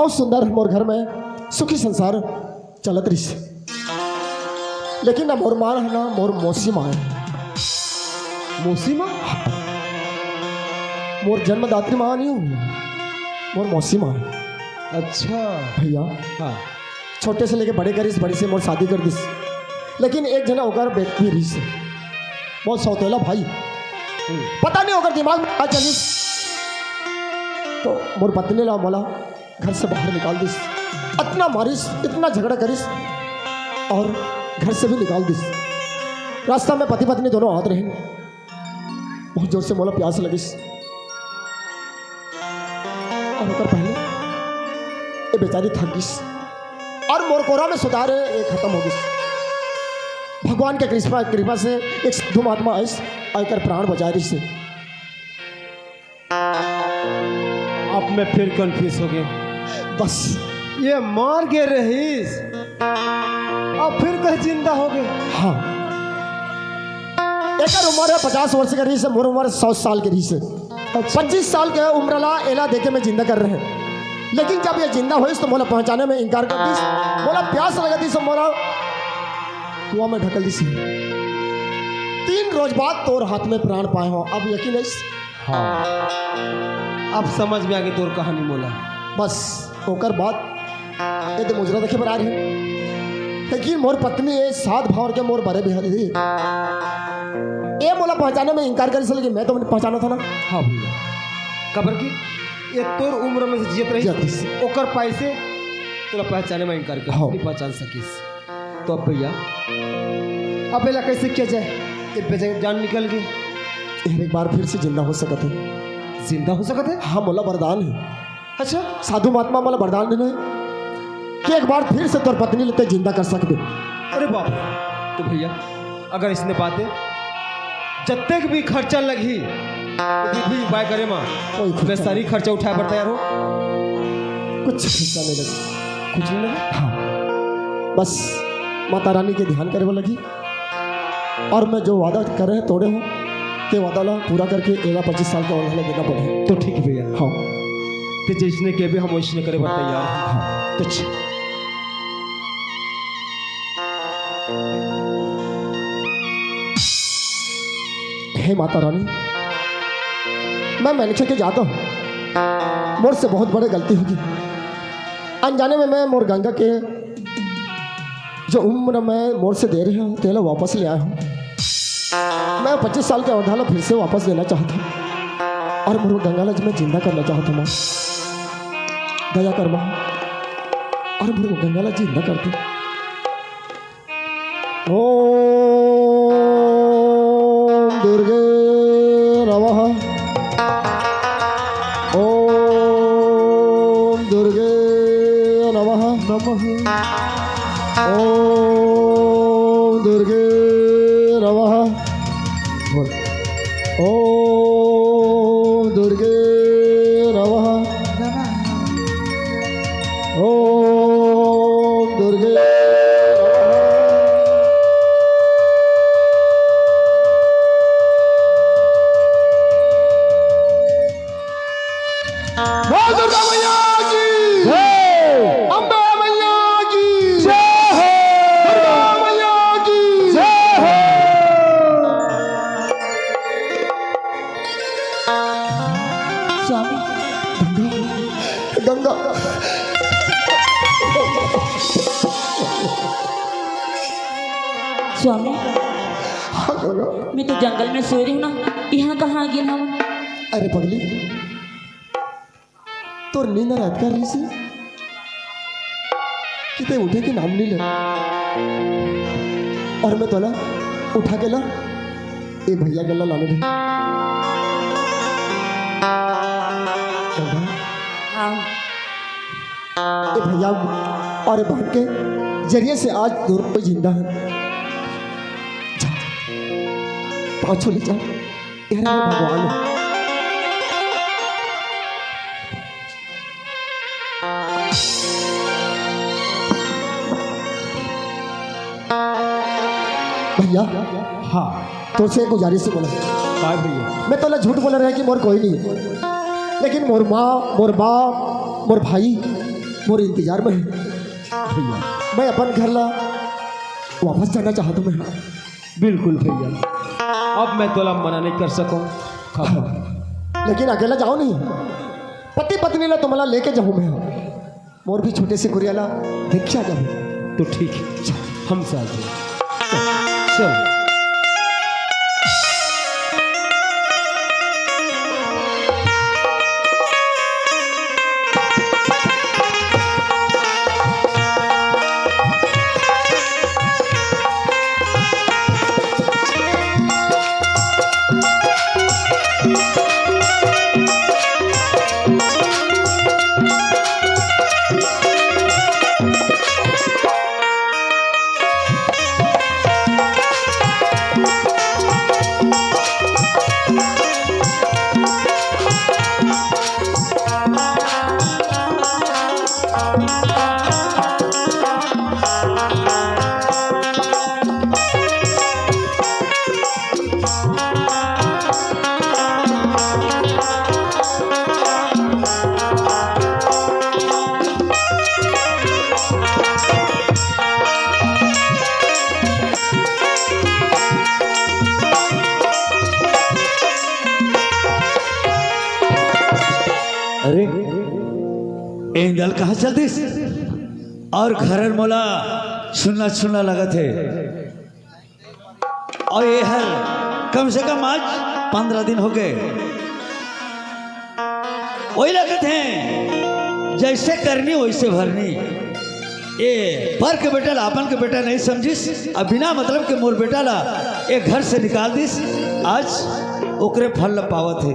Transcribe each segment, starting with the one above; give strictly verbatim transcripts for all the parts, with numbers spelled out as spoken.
सुंदर मोर घर में सुखी संसार चलत रहिस। लेकिन ना मोर माँ है ना मोर मौसी माँ है। मौसी माँ? मोर जन्मदात्री माँ नहीं हूँ, मोर मौसी माँ है। अच्छा। भैया, हाँ। छोटे से लेके बड़े करिस, बड़ी से मोर शादी कर दिस। लेकिन एक जना ओकर बेटी भी रहिस, मोर सौतेला भाई। हम्म। पता नहीं ओकर दिमाग में का चलिस, तो मोर पत्नी ला मोला घर से बाहर निकाल दिस। इतना मारिस, इतना झगड़ा करिस और घर से भी निकाल दिस। रास्ता में पति पत्नी दोनों आत रहिन। बहुत जोर से मोला प्यास लगिस। और ओकर पहले ये बेचारी थक गिस और मोर कोरा में सुतारे ये खत्म हो गिस। भगवान के कृपा, कृपा से एक साधु महात्मा आइस और एकर प्राण बचाए रहिस। अब मैं फिर कंफ्यूज हो गया। बस। ये मर गए रहीस, अब फिर कहीं जिंदा हो गए? हाँ। एकर उम्र है पचास वर्ष के रहीस, मोर उम्र सौ साल के रहीस। अच्छा। पच्चीस साल के उम्र ला एला देके मैं जिंदा कर रहे हैं, लेकिन जब ये जिंदा होइस तो मोला पहचाने में इनकार कर दिस। मोला प्यास लगा दिस, मोला कुआं में ढकल दिस। तीन रोज बाद तोर हाथ में प्राण पाए हो, अब यकीन है? हाँ। अब समझ में आ गई तोर कहानी मोला। बस ओकर बाद ये तो मुजरा देखे बर आ रही। लेकिन मोर पत्नी ये सात भावर के मोर बड़े बिहारी थी। ये मोला पहचाने में इनकार करिस, लेकिन मैं तो नहीं पहचाना था ना। हाँ भैया, कबर की ये तोर उम्र में से जियत रही, जियत रही। ओकर पाए से तोला पहचाने में इनकार कर, हाँ। नहीं पहचान सकिस। तो अब भैया, अब एला कैसे किया जाए? ये बेचारे जान निकल गए। यार, एक बार फिर से जिंदा हो सकत है। जिंदा हो सकत है? हाँ, मोला वरदान है। अच्छा। साधु महात्मा मोला वरदान देने हैं कि एक बार फिर से तोर पत्नी ला तैं जिंदा कर सकबे। अरे बाप रे। तो भैया, अगर इसने बात है, जत्तेक भी खर्चा लगही, विधि उपाय करे मा, कोई खर्चा मैं सारी नहीं। खर्चा उठाए बर तैयार हूँ। कुछ खर्चा नहीं लगे। कुछ नहीं लगे? हाँ, बस माता रानी के ध्यान करे बर लगी। और मैं जो वादा करे हैं, तोड़े हूँ, ते वादा ला पूरा करके एला पच्चीस साल के औलाद ला देना पड़े। तो ठीक है भैया। हाँ। ते जैसने कहबे, हम वैसने करे बर तैयार हैं। हाँ। तो छ- हे माता रानी, मैं मनखे के जात हूँ, मोर से बहुत बड़े गलती होगी। अनजाने में मैं मोर गंगा के जो उम्र मैं मोर से दे रहे हो, तेला वापस ले आए हो। मैं पच्चीस साल के अवधा ला फिर से वापस लेना चाहता हूँ और मोर गंगा ला मैं जिंदा करना चाहता हूँ माँ। दया कर माँ, और मोर गंगा ला जिंदा कर दे। ओम दुर्गे नमः। ओम दुर्गे नमः। नमः। ओम दुर्गे नमः। बोल। ओम दुर्गे नमः। ओम दुर्गे नमः। बोल दुर्गा मैया की जय। अम्बे मैया की जय हो। दुर्गा मैया की जय हो। स्वामी। गंगा, गंगा। स्वामी, हाँ, गंगा। मैं तो जंगल में सोए रही हूँ ना, यहाँ कहाँ आ गया हूँ? अरे पगली, तोर नींद रात का रही सी, किते उठे के नाम नहीं ले। और मैं तोला उठा के ला, ए भैया गला लाने दे। हाँ। ए भैया और ए बहन के जरिए से आज दोनों कोई जिंदा है। जा, पाँचों ले जा। ए रे भगवान। भैया, हाँ। तोर से एक गुजारिश है बोला। काय भैया? मैं तोला झूठ बोले रहे कि मोर कोई नहीं, लेकिन मोर माँ, मोर बाप, मोर भाई, मोर इंतजार में हे। भैया, मैं अपन घर ला वापस जाना चाहत हूँ मैं। बिल्कुल भैया, अब मैं तोला मना नहीं कर सकूँ। लेकिन अकेला जाओ नहीं, पति पत्नी ला तुमला लेके जाऊँ मैं। मोर भी छोटे से कुरिया ला देख के आ जाओ। तो ठीक है, हम साथ हैं। चल। अरे, ए इंदल कहाँ चल दिस? अउ घर मोला सुन्ना सुन्ना लगत हे। अउ ये हर कम से कम आज पंद्रह दिन हो गए। वही लगत हे, जैसे करनी वैसे भरनी। ए पर के बेटा ला अपन के बेटा नहीं समझिस, अब बिना मतलब के मोर बेटा ला ए घर से निकाल दिस। आज ओकरे फल ला पावत हे।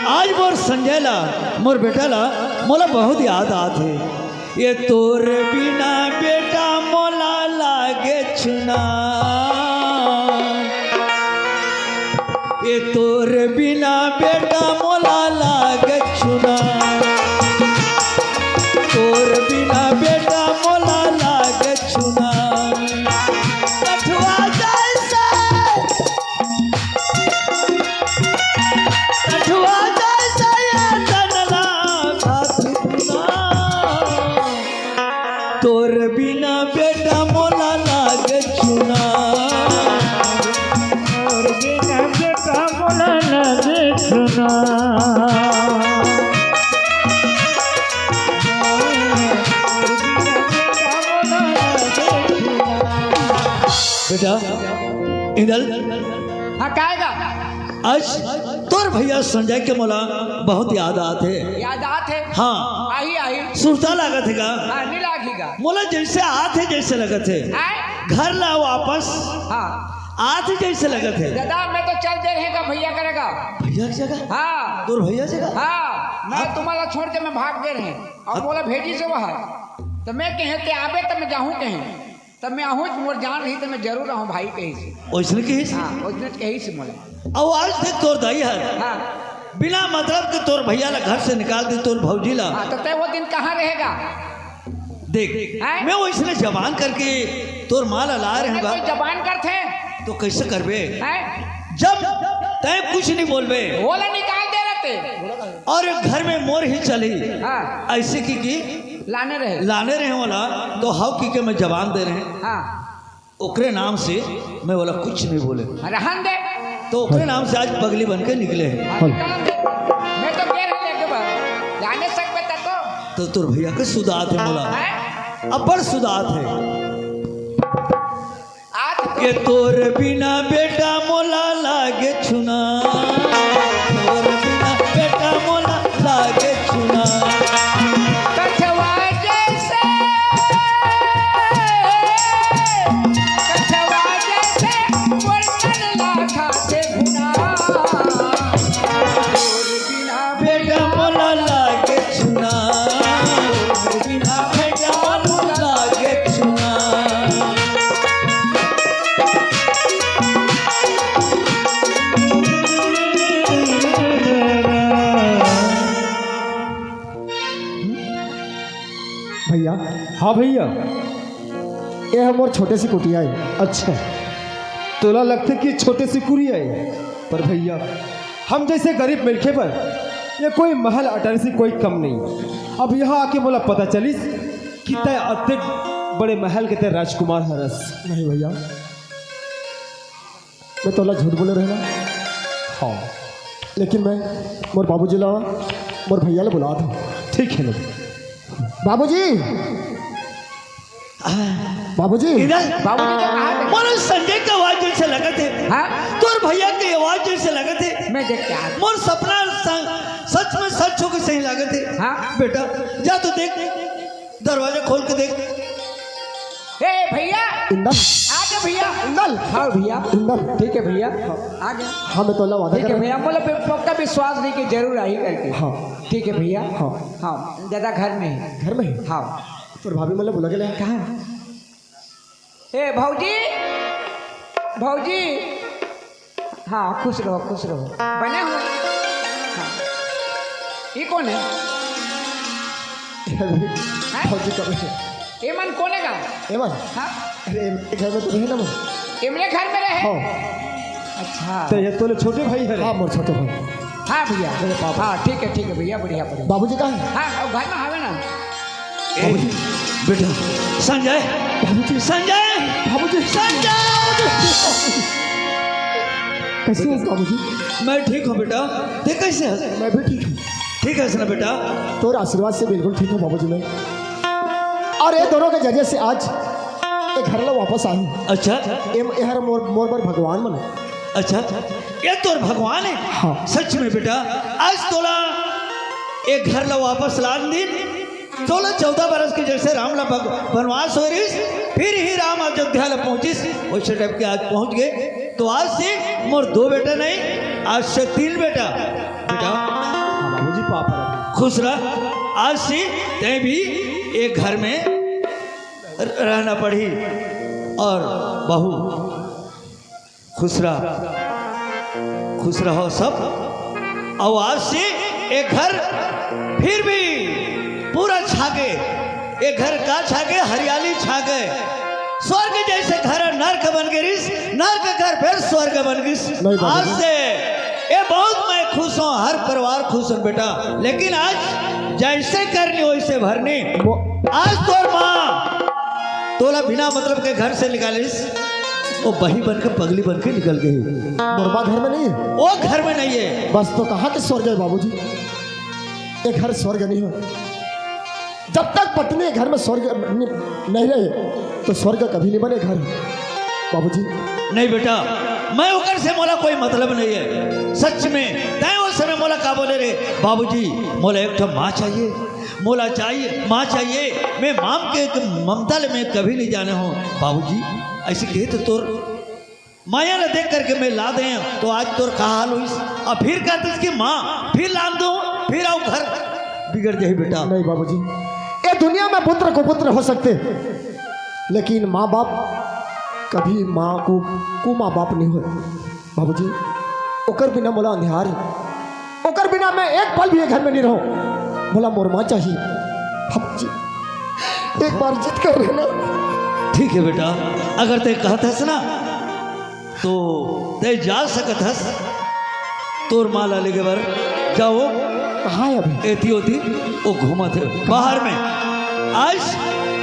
आज मोर संजय ला, मोर बेटा ला, मोला बहुत याद आत हे। ये तोर बिना बेटा मोला लागे छुना। ये तोर बिना बेटा मोला लागे छुना। तोर बिना बेटा मोला लागे छुना। कठुआ जैसे कठुआ जैसा ये तनला खातिर ना। तोर बिना बेटा मोला लागे छुना। तोर बिना बेटा मोला लागे छुना। बेटा, इंदल। हाँ, काय गा? आज तोर भैया संजय के मोला बहुत याद आत हे। याद आत हे? हाँ। आही, आही। सुरता लागत हे गा? हाँ, नहीं लागी गा। मोला जैसे आत हे, जैसे लगत हे। आय? घर ला वापस। हाँ। आत हे जैसे लगत हे। दादा, मैं तो चल दे रहे गा भैया करेगा। भैया की जगह? हाँ। तोर भैया जगह? हाँ, मैं हाँ। तुम्हारा छोड़ के मैं भाग दे रहे। अउ मोला भेजिस हे वह। त मैं कहे, "ते आबे त मैं जाहूँ," कहे। त मैं आहूँ, मोर जान रही त मैं जरूर आहूँ भाई, कहिस। ओइसने कहिस? हाँ, ओइसने कहिस मोला। अउ आज देख तोर दाई हर हाँ। बिना मतलब के तोर भैया ला घर से निकाल दे, तोर भौजी ला। हाँ, त तैं वो दिन कहाँ रहेगा? देख, हैं? मैं ओइसने जबान करके तोर माँ ला लाय रहेंव गा। कोई जबान करथे? तो कैसे करबे? हैं? जब तैं कुछ नहीं बोलबे। ओला निकाल दे रहते। अउ घर में मोर ही चली। हाँ। ऐसे की, की लाने रहे। लाने रहे ओला, तो हव की के मैं जबान दे रहे। हाँ। ओकरे नाम से मैं ओला कुछ नहीं बोले। रहन दे। तो ओकरे नाम से आज पगली बन के निकले हे। हाँ, निकाल दे। मैं तो गे रहे लेके बा। जाने सकबे त तो। तो तोर भैया के सुधात हे मोला। हैं? अब्बड़ सुधात हे। आज ये तोर बिना बेटा मोला लागे छुना, तोर बिना बेटा मोला लागे छुना। कठवा जैसे, कठवा जैसे बर्तन ला खाथे भुना। तोर बिना बेटा मोला लागे छुना, तोर बिना बेटा मोला लागे छुना। भैया। हाँ भैया। ये हमर छोटे से कुटिया हे। अच्छा, तोला लगथे कि छोटे से कुरिया हे, पर भैया, हम जैसे गरीब मिलखे पर ये कोई महल अटारी से कोई कम नहीं। अब यहाँ आके मोला पता चलिस कि तय अतेक बड़े महल के तय राजकुमार हरस। नहीं भैया, मैं तोला झूठ बोले रहेंव। हाँ। लेकिन मैं मोर बाबूजी ला, मोर भैया ला बुलावत हँव। ठीक है ना। बाबूजी, बाबूजी। इधर। बाबूजी तो कहाँ थे? मोर संजय के आवाज जइसे लगत हे। हाँ? तोर भैया के आवाज जइसे लगत हे। मैं देख के आ मोर सपना संग, सच में सच होके सही लागत हे। हाँ? बेटा, जा तो देख, दरवाजा खोल के देख। ए भैया। इंदल। आ जा भैया। इंदल। हाँ भैया। इंदल। ठीक है भैया। आ गया। हाँ, मैं तोला वादा ठीक है करेंव। भैया, मोला पे-, पक्का विश्वास नहीं कि जरूर आही करके। हाँ। ठीक है भैया। हाँ। हाँ, दादा घर में है। घर में है? हाँ। तोर भाभी मोला बुला के ले। कहाँ? ए भौजी, भौजी। हाँ, खुश रहो, खुश रहो। बने हो? हाँ। ये कौन है? हैं? भौजी कब है? ये मन कौन है का? ये मन? हाँ? अरे, ये घर में तो रहे ना मन। इमने घर में रहे? हाँ। अच्छा। तो ये तोले छोटे भाई है? हाँ, मोर छोटे भाई। हाँ भैया। मेरे पापा। हाँ, ठीक है, ठीक है भैया, बढ़िया, बढ़िया। बाबूजी कहाँ है? हाँ, वो घर में आवे ना। ए, बाबूजी। बेटा, संजय। बाबूजी। संजय। बाबूजी। संजय। कैसे हो बाबूजी? मैं ठीक हूँ बेटा, तैं कैसे हस? मैं भी ठीक हूँ। ठीक हस ना बेटा? तोर आशीर्वाद से बिल्कुल ठीक हूँ बाबूजी मैं। और ये दोनों के जरिए से आज ये घर ला वापस आए हँव। अच्छा। ये, ये हर मोर, मोर बर भगवान मन। अच्छा, ये तोर भगवान है? हाँ। सच में बेटा, आज तोला ये घर ला वापस लान दिन, तोला चौदह बरस के जइसे राम ला भग-, बनवास होय रिहिस, फिर ही राम अयोध्या ला पहुँचिस, वइसे टाइप के आज पहुँच गे। तो आज से मोर दो बेटा नहीं, आज से तीन बेटा। बेटा, हाँ बाबूजी, पापा। खुश रह, आज से तैं भी एक घर में र-, रहना पड़ही। और बहू, खुश रह, खुश रहो सब। अउ आज से ये घर फिर भी पूरा छागे, ये घर का छागे, हरियाली छागे, स्वर्ग जइसे घर नर्क बन गे रिहिस, नर्क घर फिर स्वर्ग बन गिस। नहीं बाबूजी। आज से ये बहुत मैं खुश हूँ, हर परिवार खुश हूँ बेटा। लेकिन आज जइसे करनी वइसे भरनी। वो आज तोर माँ तोला बिना मतलब के घर से निकालिस, वो बही बन के, पगली बन के निकल गई। मोर माँ घर में नहीं है। वो घर में नहीं है। बस तो कहाँ के स्वर्ग है बाबूजी? ये घर स्वर्ग नहीं हो। जब तक पत्नी घर में स्वर्ग नि-, नहीं रहे, तो स्वर्ग कभी नहीं बने घर, बाबूजी। नहीं बेटा, मैं ओकर से मोला कोई मतलब नहीं है। सच में, तैं ओ समय मोला का बोले रे, "बाबूजी, मोला एक ठो माँ चाहिए, मोला चाहिए, माँ चाहिए, मैं माँ के ममता ले मैं कभी नहीं जाने हूँ बाबूजी।" अइसे कहे तो तोर माया ला देख करके मैं ला दे, तो आज तोर का हाल होइस? अब फिर कहते कि माँ, फिर लान दो, फिर अउ घर बिगड़ जाही बेटा। नहीं बाबूजी, ये दुनिया में पुत्र कुपुत्र हो सकते, लेकिन माँ बाप कभी माँ को, को माँ बाप नहीं होय बाबूजी। ओकर बिना मोला अंधियार है। ओकर बिना मैं एक पल भी ये घर में नहीं रहूं। मोला मोर माँ चाहिए। बाबूजी, एक बार जिद कर लेना। ठीक है बेटा, अगर तैं कहत हस ना, तो तैं जा सकत हस। तोर माँ ला लेगे बर जाओ। कहाँ है अभी? एती ओती वो घूमत है बाहर में। आज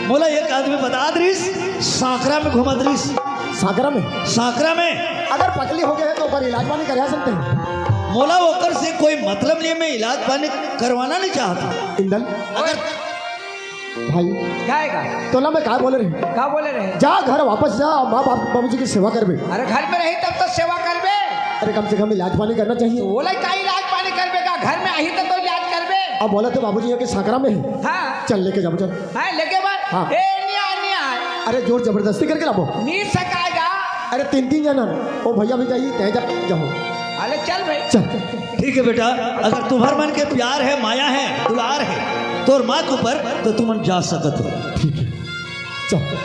मोला एक आदमी बतात रिहिस, सांकरा में घूमत रिहिस। सांकरा में? सांकरा में। अगर पगली हो गए तो ओकर इलाज पानी करा सकते हैं। मोला ओकर से कोई मतलब नहीं है, मैं इलाज पानी करवाना नहीं चाहता। इंदल। अगर भाई। जाएगा। तोला मैं का बोले रहे? का बोले रहे? जा घर वापस जा, माँ बाप बाबूजी की सेवा करबे। अरे घर में रही तब तो सेवा करबे। अरे कम से कम इलाज पानी करना चाहिए। तो बोला का इलाज पानी करबे का? घर में आही तो, तो इलाज करबे। अब बोला तो बाबूजी के सांकरा में है। हाँ। चल लेके जाबो, चल। हाँ, लेके बात। हाँ। ए, नहीं आ, नहीं आ। अरे जोर जबरदस्ती करके लाबो। नहीं सकाएगा। अरे तीन तीन जना, ओ भैया भी जाइए, तय जा, जाओ। अरे चल भाई। चल। ठीक है बेटा, अगर तुम्हर मन के प्यार है, माया है, दुलार है, तोर माँ के ऊपर, तो तुमन जा सकत हो। ठीक है, चल।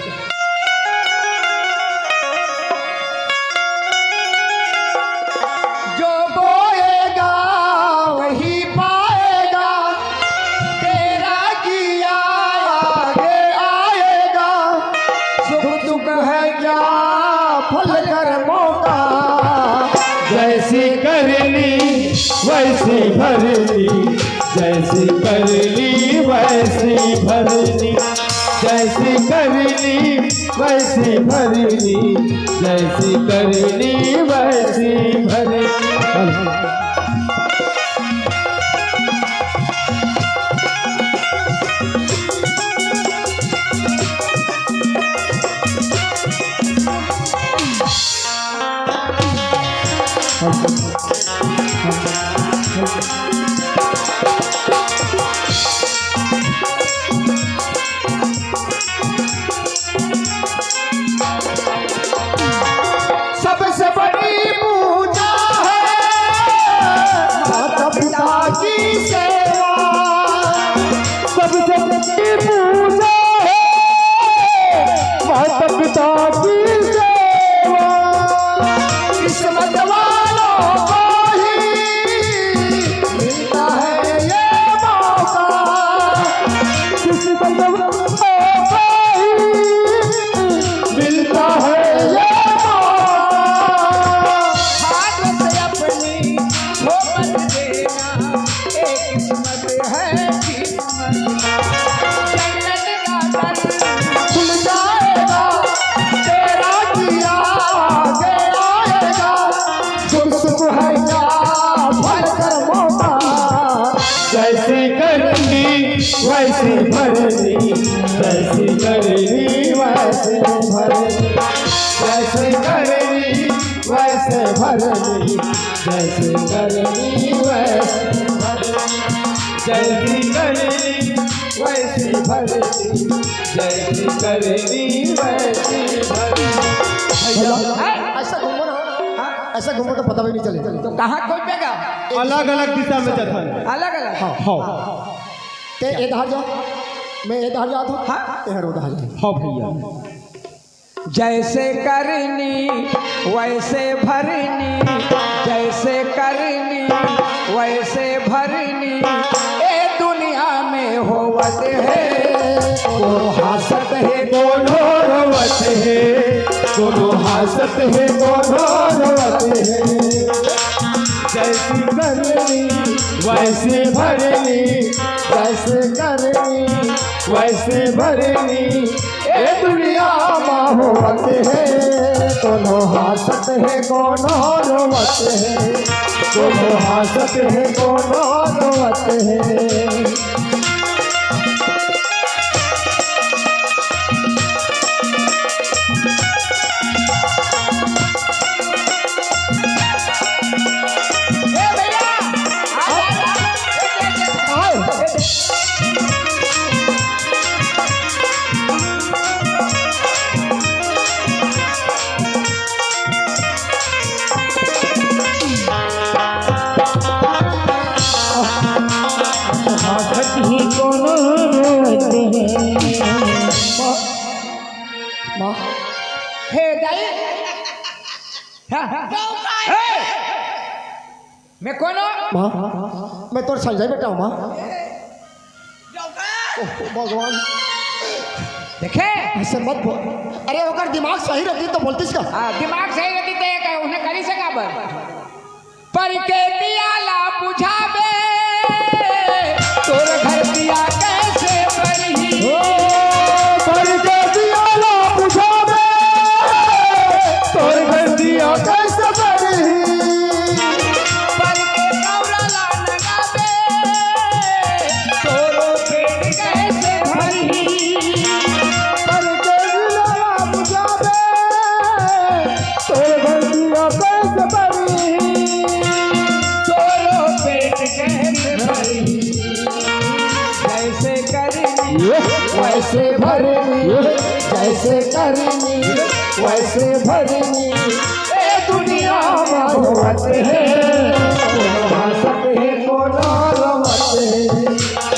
जो बोएगा वही पाएगा, तेरा किया आगे आएगा। सुख दुख है क्या फल कर्मों का, जैसी करनी वैसी भरनी। जैसी करनी वैसी भरनी, जैसी करनी वैसी भरनी, जैसी करनी वैसी भरनी। सबसे बड़ी पूजा है माता पिता की सेवा। सबसे बड़ी पूजा है माता पिता की सेवा। किस्मत वालों को ही मिलता है ये मौका। किस्मत वालों को ही मिलता है ये मौका। हाथ से अपनी मोहब्बत देना, एक किस्मत है किस्मत। जन्नत का दर खुल जाएगा, तेरा किया आगे आएगा। शुभ शुभ है क्या भरकर मौका। जैसी करनी वैसी भरनी, जैसी करनी वैसी भरनी, जैसी करनी वैसे भरनी, जैसे करनी वैसे भरनी, जैसी करनी वैसी भरनी, जैसी करनी वैसी भरनी। भैया, ऐसा घूमो ना, हाँ? ऐसा घूमो तो पता भी नहीं चले। तो कहाँ खोजेगा? अलग-अलग दिशा में जाता है। अलग-अलग? हाँ। हाँ। ते इधर जा, मैं इधर जाता हूँ। हाँ। ते हर उधर जा। हाँ भैया। जैसे करनी वैसे भरनी, जैसे करनी वैसे भरनी, ए दुनिया में होवत है। कोनो हंसत है, कोनो रोवत है, कोनो हंसत है, कोनो रोवत है। जैसी करनी वैसी भरनी, जैसी करनी वैसी भरनी। ए दुनिया मा होवत है, कोनो हंसत है, कोनो रोवत है, कोनो हंसत है, कोनो रोवत है। ए भैया, आ, आ, आ, आओ। हाथत ही कोनो रोते हैं। माँ, हे दाई। हाँ, हाँ। हे! मैं कोनो? माँ, मैं तोर संजय बेटा हूँ, माँ। ओह, भगवान। देखे? ऐसे मत बोल। अरे, ओकर दिमाग सही रहती तो बोलतीस का? हाँ, दिमाग सही रहती तो ये कहे, उन्हें करी से का बर? पर के दिया ला बुझावे, तोर घर दिया कैसे बरही? ओ, पर के दिया ला बुझावे, तोर घर दिया कैसे बरही? पर के कौरा ला नंगावे, तोरो पेट कैसे भरही? पर के दिया ला बुझावे, तोर घर दिया कैसे बरही? तोरो पेट कैसे भरही? जैसे करनी, ये। वैसे भरनी, ये। जैसे करनी, वैसे भरनी। ए दुनिया मा होवत है, कोनो हंसत है, कोनो रोवत है।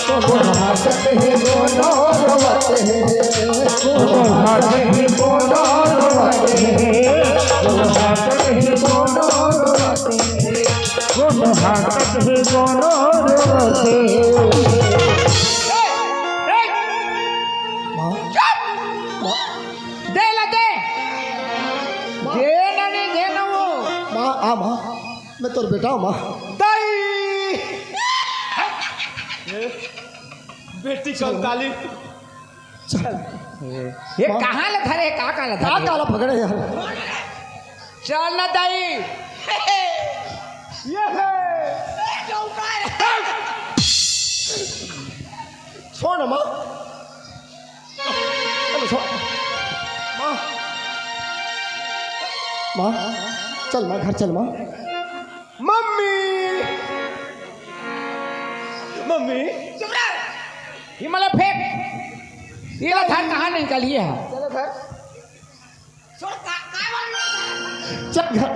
कोनो हंसत है, कोनो रोवत है। कोनो हंसत है, कोनो रोवत है। कोनो हंसत है, कोनो रोवत है। कोनो हंसत है, कोनो रोवत है। ए, ए, माँ। चुप! माँ। दे ला दे। माँ। दे ना, नहीं दे ना वो। माँ, आ माँ, मैं तोर बेटा हूँ माँ। दाई। बेटी कंकाली। चल। ये माँ। कहाँ ले धरे, का, का ले का धरे? काला पकड़े यार? चल ना दाई। ये है। छोड़ ना माँ। चलो, छोड़। माँ। माँ, चल माँ, घर चल माँ। मम्मी। मम्मी। चुप रह। ये मला फेंक। ये ला धर, कहाँ निकलिए है? चलो घर। छोड़, का, का बोल रहा है? चल घर।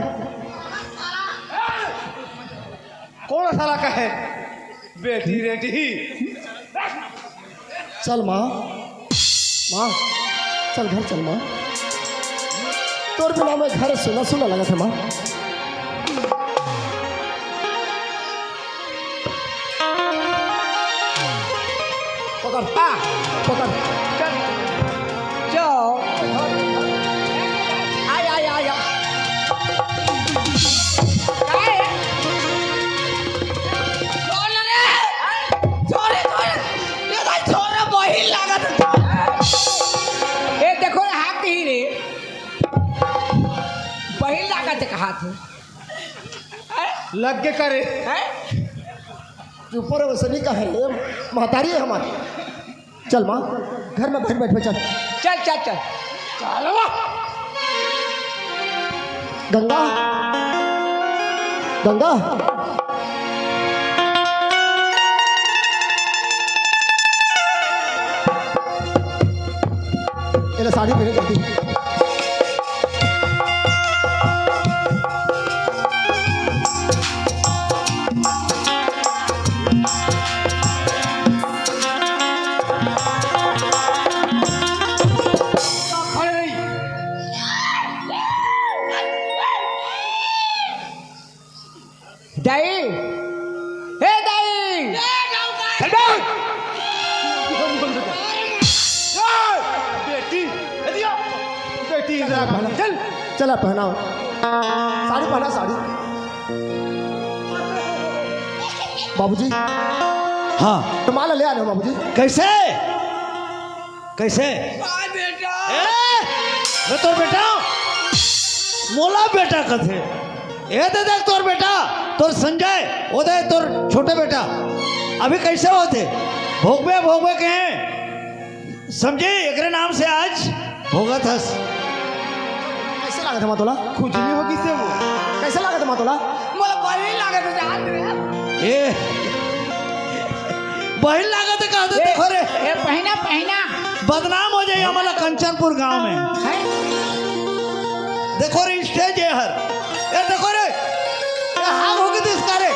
कौन साला का है? बेटी रेडी। चल माँ, माँ, चल घर चल माँ। तोर बिना मैं घर सुना सुना लगत है माँ। पकड़, आ, पकड़। चल। जाओ। आय, आय, आय, आय। काय? कौन रे? छोरे, छोरे। ये तो छोरा बहिन लागत है। ए, देखो रे, हाथ नहीं रे। बहिन लागत है, कहा थे? लग के करे। हैं? ऊपर वसनी का है, ये महतारी है हमारी। चल माँ, घर में बैठ, बैठ, बैठ, चल। चल, चल, चल। चल माँ। गंगा, गंगा। एला साड़ी पहने जल्दी। दाई, हे दाई। चल बे। ए, बेटी, ए दिया। बेटी, जरा पहना। चल। चला पहनाओ। साड़ी पहना, साड़ी। बाबूजी। हाँ। रुमाल ले आने बाबूजी। कैसे? कैसे? काय बेटा? ए, मैं तोर बेटा, मोला बेटा कथे। ए दे देख तोर बेटा, तोर संजय, ओ दे तोर छोटे बेटा। अभी कैसे होथे? भोगबे, भोगबे कहे। समझे? एकरे नाम से आज भोगत हस। कैसे लागत है माँ तोला? खुजली होगी से वो। कैसे लागत है माँ तोला? मोला बड़ी लागत है जान रे। ए, बहिन लागत है, कहत है, ए, देखो रे। ए, पहिना, पहिना। बदनाम हो जाई हमला कंचनपुर गांव में। हैं? देखो रे, stage है हर। ए, देखो रे। ए, हाग होगी तो इसका रे।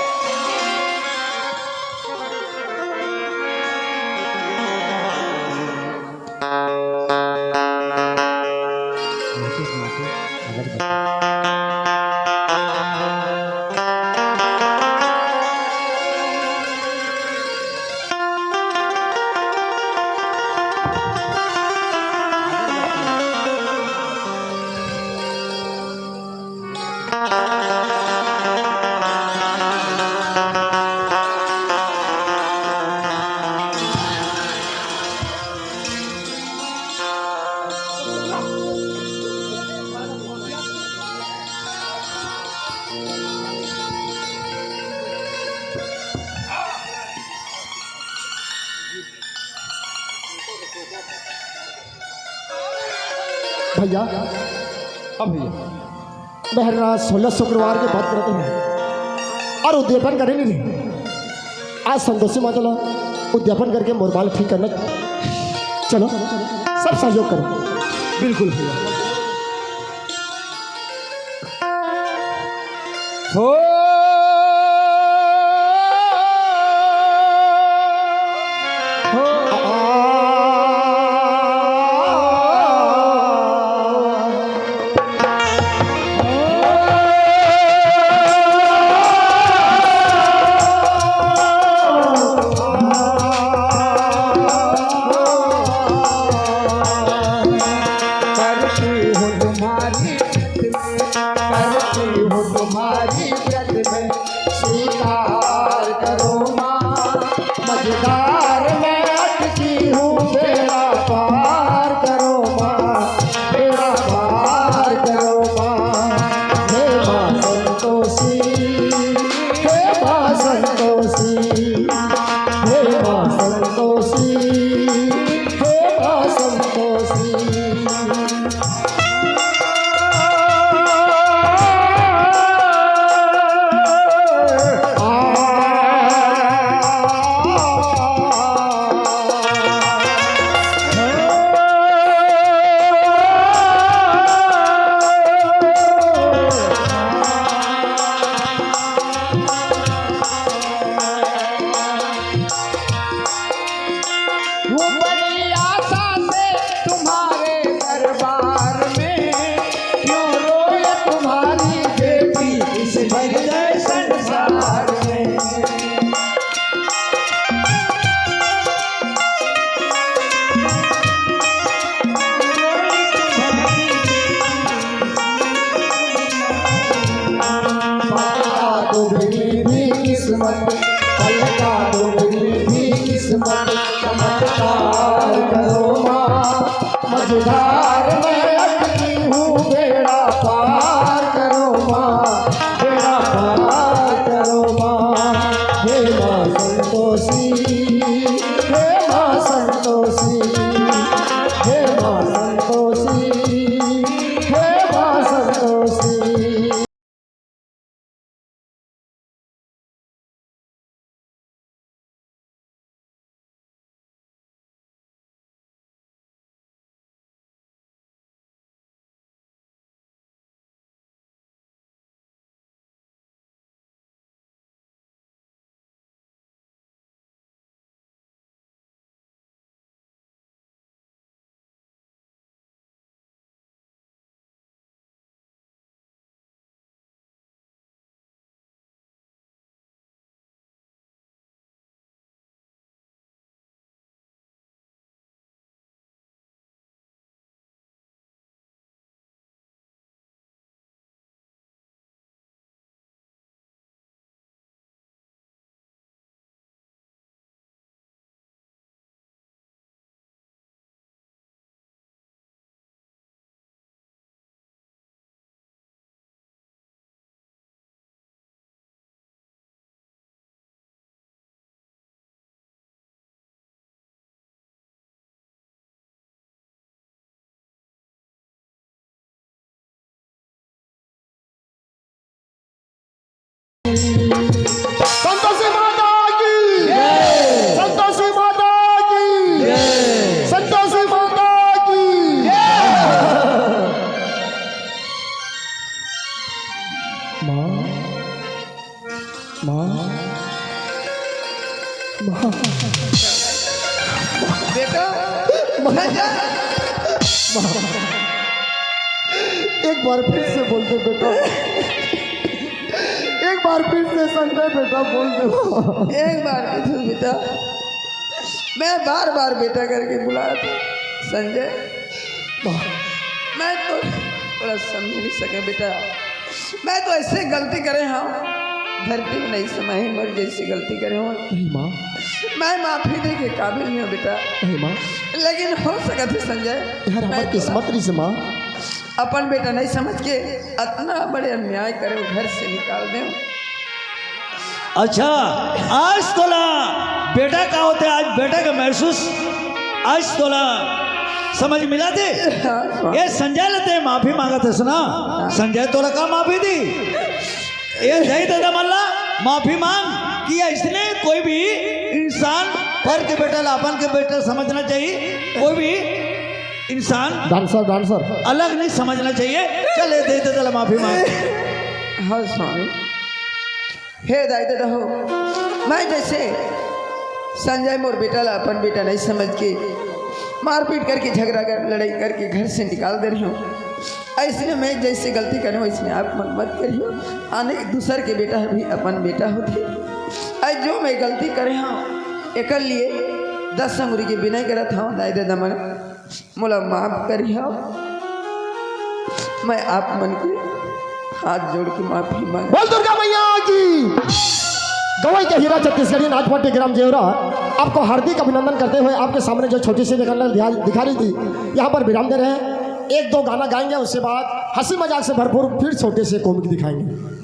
भैया, अब भैया, मैं हर रात सोलह शुक्रवार के बात करते हैं और उद्यापन करे नहीं रहे। आज संतोषी माता ला उद्यापन करके मोर बाल ठीक करना। चलो, सब सहयोग करो। बिल्कुल भैया। हो। करती हूँ तुम्हारी, करती हूँ तुम्हारी संतोषी, हे माँ संतोषी। वो बड़ी आशा से तुम्हारे दरबार में, क्यों रोए तुम्हारी बेटी इस भर गए संसार में। पलका दुबरी भी किस्मत, पलका दुबरी भी किस्मत, चमत्कार करो माँ, मझधार में अटकी हूँ, बेड़ा पार करो माँ, बेड़ा पार करो माँ। हे माँ संतोषी, हे माँ संतोषी, हे माँ संतोषी, हे माँ संतोषी। संतोषी माता की, संतोषी माता की, संतोषी माता की। माँ, माँ, माँ। बेटा, माँ, माँ। एक बार फिर से बोल दे बेटा, एक बार फिर से संजय बेटा बोल दे। एक बार फिर से बेटा, मैं बार बार बेटा करके बुला रहा था संजय। मैं तो थोड़ा समझ नहीं सके बेटा, मैं तो ऐसे गलती करे हूँ, धरती में नहीं समाए मोर जैसी गलती करे हूँ। नहीं माँ। मैं माफी दे के काबिल नहीं हूँ बेटा। नहीं माँ। लेकिन हो सकत हे संजय, यार, मैं हमार तो किस्मत रही से माँ। अपन बेटा नहीं समझ के अतना बड़े अन्याय करे, घर से निकाल दे। अच्छा, आज तोला बेटा का होथे, आज बेटा का महसूस आज तोला समझ मिला थे। हाँ, हाँ। ये संजय ल ते माफी मांगत हस ना, हाँ। संजय तोला का माफी दी? ये जय दादा मल्ला माफी मांग कि ऐसने कोई भी इंसान पर के बेटा ला अपन के बेटा समझना चाहिए, कोई भी इंसान डांसर, डांसर। अलग नहीं समझना चाहिए। चल, ये दे दे, चल, माफी मांग। हाँ स्वामी, हे दाई ददा हो, मैं जैसे संजय मोर बेटा ला अपन बेटा नहीं समझ के मारपीट करके, झगड़ा कर, लड़ाई करके घर से निकाल दे रही हूँ, ऐसने मैं जैसे गलती करे हूँ, वैसने आप मन मत करियो। आने दूसर के बेटा भी अपन बेटा होथे। आज जो मैं गलती करे हूँ, एकर लिए दस अंगुरी के विनय करत हूँ, दाई ददा मन। मोला माफ करिहा, मैं आप मन के हाथ जोड़ के माफी मांग। बोल दुर्गा मैया की। गवई के हीरा छत्तीसगढ़ी नाच पार्टी ग्राम जेवरा आपको हार्दिक अभिनंदन करते हुए आपके सामने जो छोटी सी निकलना दिखा, दिखा रही थी, यहाँ पर विराम दे रहे हैं। एक दो गाना गाएंगे, उसके बाद हंसी मजाक से भरपूर फिर छोटे से कॉमिक दिखाएंगे।